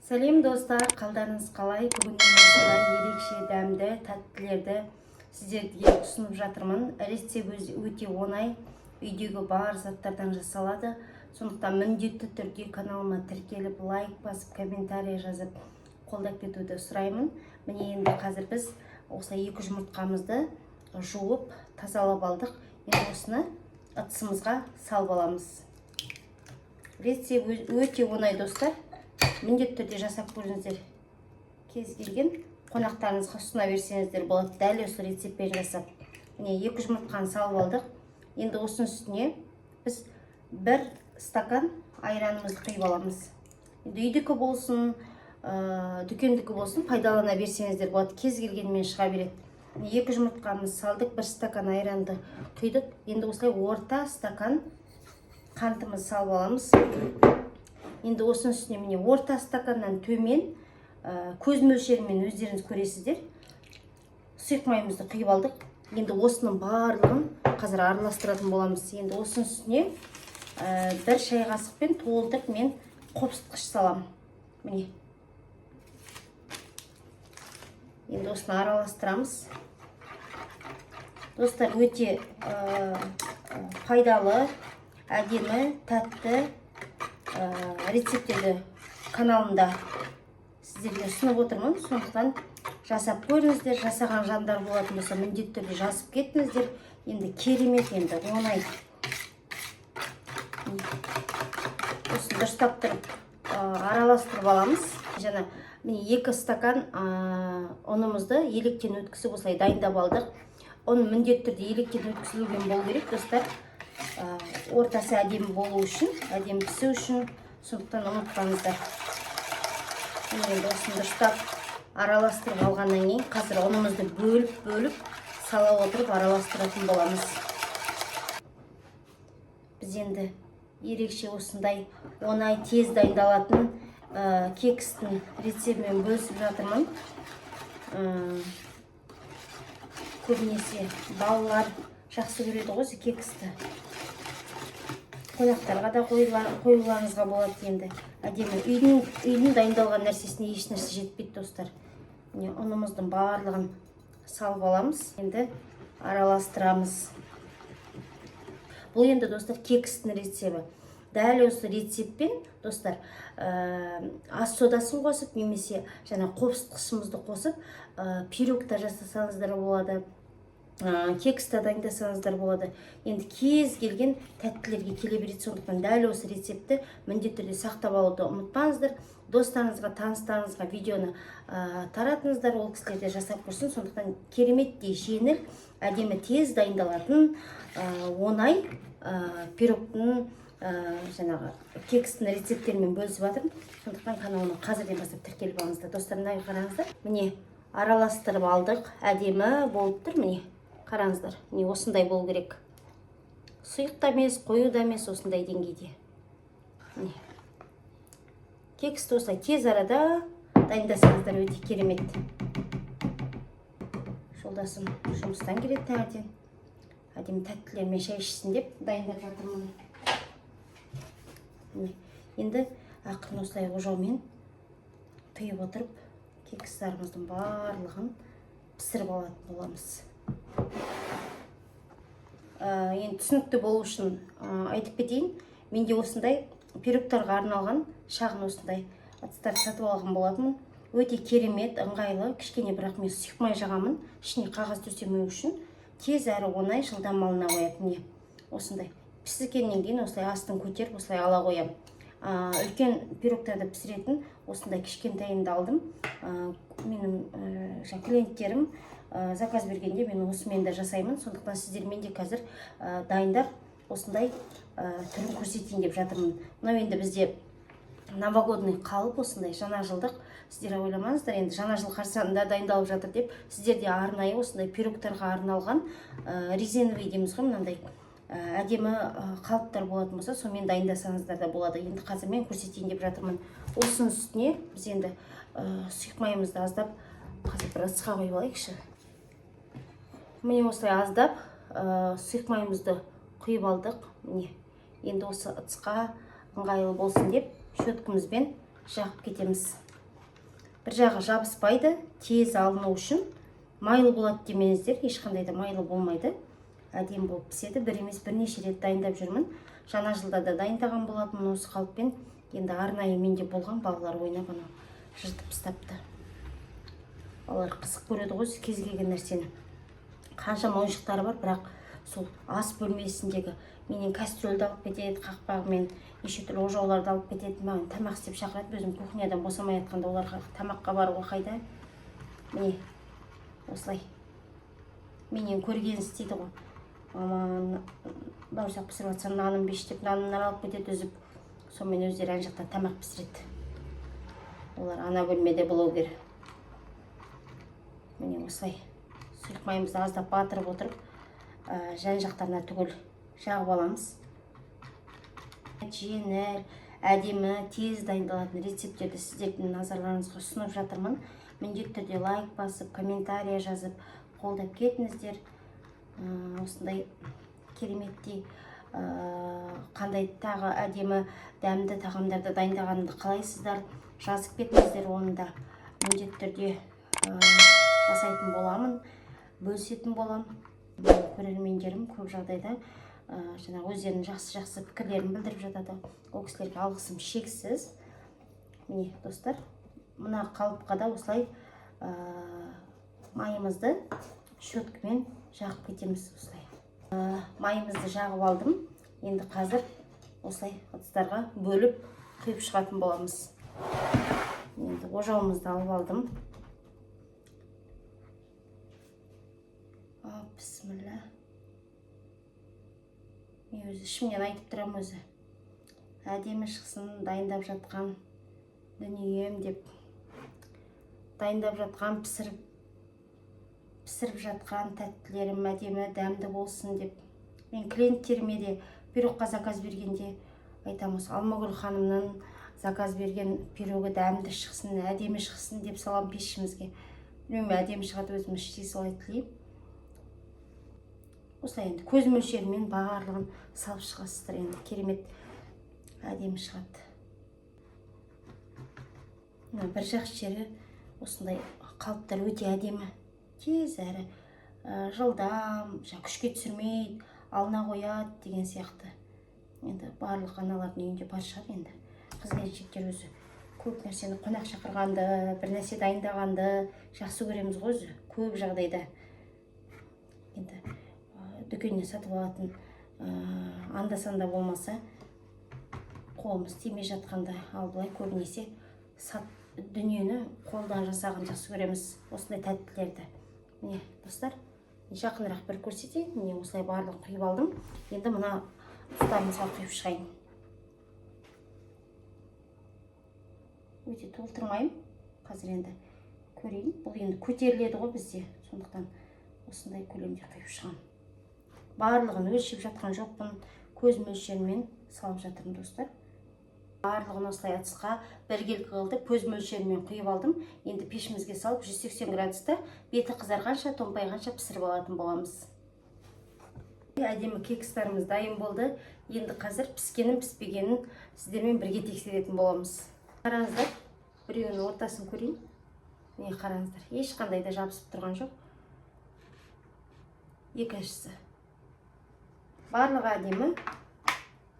Сәлем, достар! Қалдарыңыз қалай? Бүгін мен осындай ерекше дәмді тәттілерді сіздерге ұсынып жатырмын. Рецепт өзі өте оңай, үйдегі бар заттардан жасалады. Сондықтан міндетті түрде каналыма тіркеліп, лайк басып, комментарий жазып, қолдап кетуді сұраймын. Міне, енді қазір біз осылай екі жұмыртқамызды жуып, тазалап алдық. Енді осыны ыдысымызға салып аламыз. Рецепт өте оңай, достар, міндетті түрде жасап көріңіздер. Кез келген қонақтарыңызға ұсына берсеңіздер болады дәл осы рецептпен жасап. Міне, екі жұмыртқаны салып алдық. Енді осының үстіне біз бір стакан айранымызды құйып аламыз. Енді үйдікі болсын, дүкендікі болсын, пайдалана берсеңіздер болады, кез келгенмен шыға береді. Міне, екі жұмыртқамызды салдық, бір стакан айранды құйдық. Енді осылай орта стакан қантымызды салып аламыз. Енді осының үстіне, міне, орта стаканнан төмен, көз мөлшерімен өздеріңіз көресіздер, сұйық майымызды құйып алдық. Енді осының барлығын қазір араластыратын боламыз. Енді осының үстіне бір шай қасықпен толтырып мен қопсытқыш саламын. Міне, енді осыны араластырамыз, достар. Өте пайдалы, әдемі, тәтті рецепттерді каналымда сіздерге ұсынып отырмын. Сондықтан жасап көріңіздер. Жасаған жандар болатын болса, міндетті түрде жазып кетіңіздер. Енді керемет, енді оңай. Осыны дұрыстап тұрып араластырып аламыз. Жаңа, міне, 2 стакан ұнымызды електен өткізіп, осылай дайындап алдық. Ұн міндетті түрде електен өткізілген болу керек, достар, ортасы әдемі болу үшін, әдемі пісу үшін. Сондықтан ұмытпаңыздар. Міне, енді осыны дұрыстап араластырып алғаннан кейін қазір ұнымызды бөліп бөліп сала отырып араластыратын боламыз. Біз енді ерекше осындай оңай, тез дайындалатын кекстің рецептімен бөлісіп жатырмын. Көбінесе балалар жақсы көреді ғой осы кексті. Қонақтарға да қоюларыңызға болады. Енді әдемі үйдің дайындалған нәрсесіне еш нәрсе жетпейді, достар. Міне, ұнымыздың барлығын салып аламыз. Енді араластырамыз. Бұл енді, достар, кекстің рецепті. Дәл осы рецептпен, достар, ас содасын қосып немесе жаңа қопсытқышымызды қосып, пирог та жасасаңыздар болады, кекс та дайындасаңыздар болады. Енді кез келген тәттілерге келе береді. Сондықтан дәл осы рецептті міндетті түрде сақтап алуды ұмытпаңыздар. Достарыңызға, таныстарыңызға видеоны таратыңыздар, ол кісілер де жасап көрсін. Сондықтан кереметтей жеңіл, әдемі, тез дайындалатын, оңай пирогтың, жаңағы кекстің рецепттерімен бөлісіп жатырмын. Сондықтан каналыма қазірден бастап тіркеліп алыңыздар, достар. Мына қараңыздар, міне, араластырып алдық, әдемі болып тұр. Міне, қараңыздар, міне, осындай болу керек: сұйық та емес, қою да емес, осындай деңгейде. Міне, кексті осылай тез арада дайындасаңыздар, өте керемет. Жолдасым жұмыстан келеді таңертең, әдемі тәттілермен шай ішсін деп дайындап жатырмын. Міне, енді ақырын осылай ожаумен түйіп отырып, кекстарымыздың барлығын пісіріп алатын боламыз. Енді түсінікті болу үшін айтып кетейін: менде осындай пирогтарға арналған шағын осындай ыдыстарды сатып алған болатынмын. Өте керемет, ыңғайлы, кішкене, бірақ мен сұйық май жағамын ішіне қағаз төсемеу үшін. Тез әрі оңай, жылдам алына қояды. Міне, осындай пісіргеннен кейін осылай астын көтеріп, осылай ала қоямын. Үлкен пирогтарды пісіретін осындай кішкентайымды алдым. Менің жаңа клиенттерім заказ бергенде мен осымен де жасаймын. Сондықтан сіздермен де қазір дайындап, осындай түрін көрсетейін деп жатырмын. Мынау енді бізде новогодний қалып, осындай жаңа жылдық. Сіздер ойламаңыздар енді, жаңа жыл қарсаңында дайындалып жатыр деп. Сіздерде арнайы осындай пирогтарға арналған резиновый дейміз ғой, мынандай әдемі қалыптар болатын болса, сонымен дайындасаңыздар да болады. Енді қазір мен көрсетейін деп жатырмын. Осының үстіне біз енді сұйық майымызды аздап қазір бір ыдысқа құйып алайықшы. Міне, осылай аздап сұйық майымызды құйып алдық. Міне, енді осы ыдысқа ыңғайлы болсын деп щеткамызбен жағып кетеміз. Бір жағы жабыспайды, тез алыну үшін. Майлы болады демеңіздер, ешқандай да майлы болмайды. Әдемі болып піседі. Бір емес, бірнеше рет дайындап жүрмін. Жаңа жылда да дайындаған болатынмын осы қалыппен. Енді арнайы менде болған, балалар ойнап анау жыртып тастапты. Балалар қызық көреді ғой кез келген нәрсені. Қаншама ойыншықтары бар, бірақ сол ас бөлмесіндегі менен кастрюльді алып кетеді, қақпағымен неше түрлі ожауларды алып кетеді. Маған тамақ істеп шақырады. Өзім кухнядан босамай жатқанда оларға тамаққа баруға қайда. Міне осылай менен көрген істейді ғой. Мама бауырсақ пісіріп жатсам, наным беш деп нанымнан алып кетеді үзіп. Сонымен өздері ана жақта тамақ пісіреді. Олар ана бөлмеде блогер. Міне осылай сұйық майымызды аздап батырып отырып, жан жақтарына түгел жағып аламыз. Жеңіл, әдемі, тез дайындалатын рецепттерді сіздердің назарларыңызға ұсынып жатырмын. Міндетті түрде лайк басып, комментария жазып, қолдап кетіңіздер. Осындай кереметтей қандай тағы әдемі дәмді тағамдарды дайындағанымды қалайсыздар, жазып кетіңіздер. Оны да міндетті түрде жасайтын боламын, бөлісетін боламын. Көрермендерім көп жағдайда жаңағы өздерінің жақсы-жақсы пікірлерін білдіріп жатады. Ол кісілерге алғысым шексіз. Міне достар, мына қалыпқа да осылай майымызды щеткамен жағып кетеміз осылай. Майымызды жағып алдым. Енді қазір осылай ыдыстарға бөліп құйып шығатын боламыз. Енді ожауымызды алып алдым. Бісміллә. Мен өзі ішімнен айтып тұрамын өзі. Әдемі шықсын дайындап жатқан дүнием деп. Дайындап жатқан, пісіріп жатқан тәттілерім әдемі, дәмді болсын деп. Мен клиенттеріме де пирогқа заказ бергенде айтамын, осы Алмагүл ханымның заказ берген пирогы дәмді шықсын, әдемі шықсын деп салам пешімізге. Білмеймін, әдемі шығады, өзім іштей солай тілеймін. Осылай енді көз мөлшерімен барлығын салып шығасыздар, енді керемет әдемі шығады. Мына бір жақсы жері осындай қалыптар өте әдемі, тез әрі жылдам, күшке түсірмейді, алына қояды деген сияқты. Енді барлық аналардың үйінде бар шығар енді. Қыз келіншектер өзі көп нәрсені, қонақ шақырғанды, бір нәрсе дайындағанды жақсы көреміз ғой өзі көп жағдайда. Енді дүкеннен сатып алатын анда-санда болмаса қолымыз тимей жатқанда, ал былай көбінесе дүниені қолдан жасаған жақсы көреміз, осындай тәттілерді. Міне достар, жақынырақ бір көрсетейін. Міне осылай барлығын құйып алдым. Енді мына ыдыстарымызға құйып шығайын. Өте толтырмаймын. Қазір енді көрейін. Бұл енді көтеріледі ғой бізде. Сондықтан осындай көлемде құйып шығамын. Барлығын өлшеп жатқан жоқпын. Көз мөлшерімен салып жатырмын достар. Барлығын осылай ыдысқа біркелкі қылдып көз мөлшерімен құйып алдым. Енді пешімізге салып 180 градуста беті қызарғанша, томпайғанша пісіріп алатын боламыз. Әдемі кекстарымыз дайын болды. Енді қазір піскенін, піспегенін сіздермен бірге тексеретін боламыз. Қараңыздар, біреуінің ортасын көрейін. Міне қараңыздар, ешқандай да жабысып тұрған жоқ. Екіншісі. Барлығы әдемі,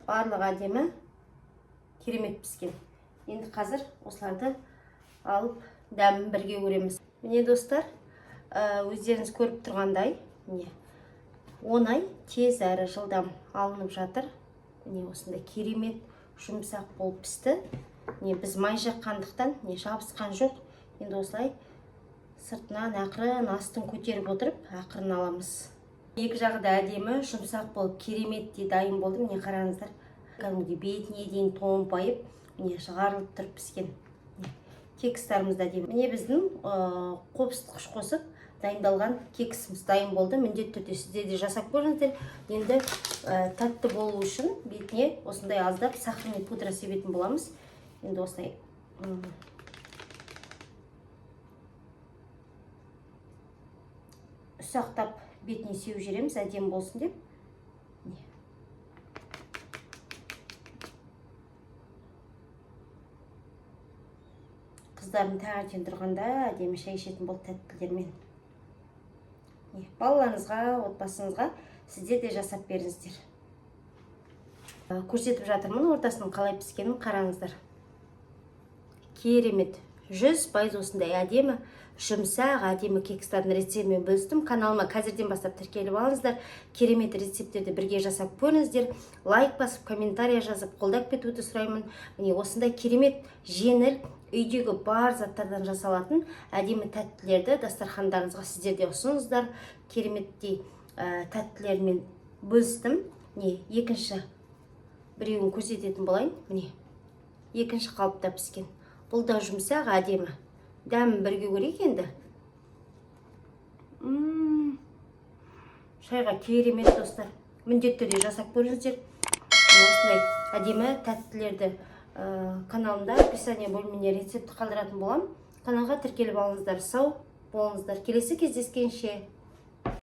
барлығы әдемі, керемет піскен. Енді қазір осыларды алып дәмін бірге көреміз. Міне достар, өздеріңіз көріп тұрғандай, міне оңай, тез әрі жылдам алынып жатыр. Міне осындай керемет жұмсақ болып пісті. Міне біз май жаққандықтан міне жабысқан жоқ. Енді осылай сыртынан ақырын астын көтеріп отырып ақырын аламыз. Екі жағы да әдемі, жұмсақ болып кереметтей дайын болды. Міне қараңыздар, кәдімгідей бетіне дейін томпайып, міне шығарылып тұрып піскен. Кекстарымыз да әдемі. Міне біздің қопсытқыш қосып дайындалған кексіміз дайын болды. Міндетті түрде сіздер де жасап көріңіздер. Енді тәтті болу үшін бетіне осындай аздап сахарный пудра себетін боламыз. Енді осылай ұсақтап бетіне сеуіп жібереміз, әдемі болсын деп. Қыздарым таңертең тұрғанда әдемі шай ішетін болды тәттілермен. Міне, балаларыңызға, отбасыңызға сіздер де жасап беріңіздер. Көрсетіп жатырмын ортасының қалай піскенін, қараңыздар. Керемет, 100% осындай әдемі, жұмсақ, әдемі кекстардың рецептімен бөлістім. Каналыма қазірден бастап тіркеліп алыңыздар, керемет рецепттерді бірге жасап көріңіздер. Лайк басып, комментарий жазып, қолдап кетуді сұраймын. Міне, осындай керемет, жеңіл, үйдегі бар заттардан жасалатын әдемі тәттілерді дастархандарыңызға сіздер де ұсыныңыздар. Кереметтей тәттілермен бөлістім. Міне, екінші біреуін көрсететін болайын. Міне, екінші қалыпта піскен. Бұл да жұмсақ, әдемі. Дәмін бірге көрейік енді. Шайға керемет, достар. Міндетті түрде жасап көріңіздер осындай әдемі тәттілерді. Каналымда описание бөліміне рецепт қалдыратын боламын. Каналға тіркеліп алыңыздар. Сау болыңыздар, келесі кездескенше!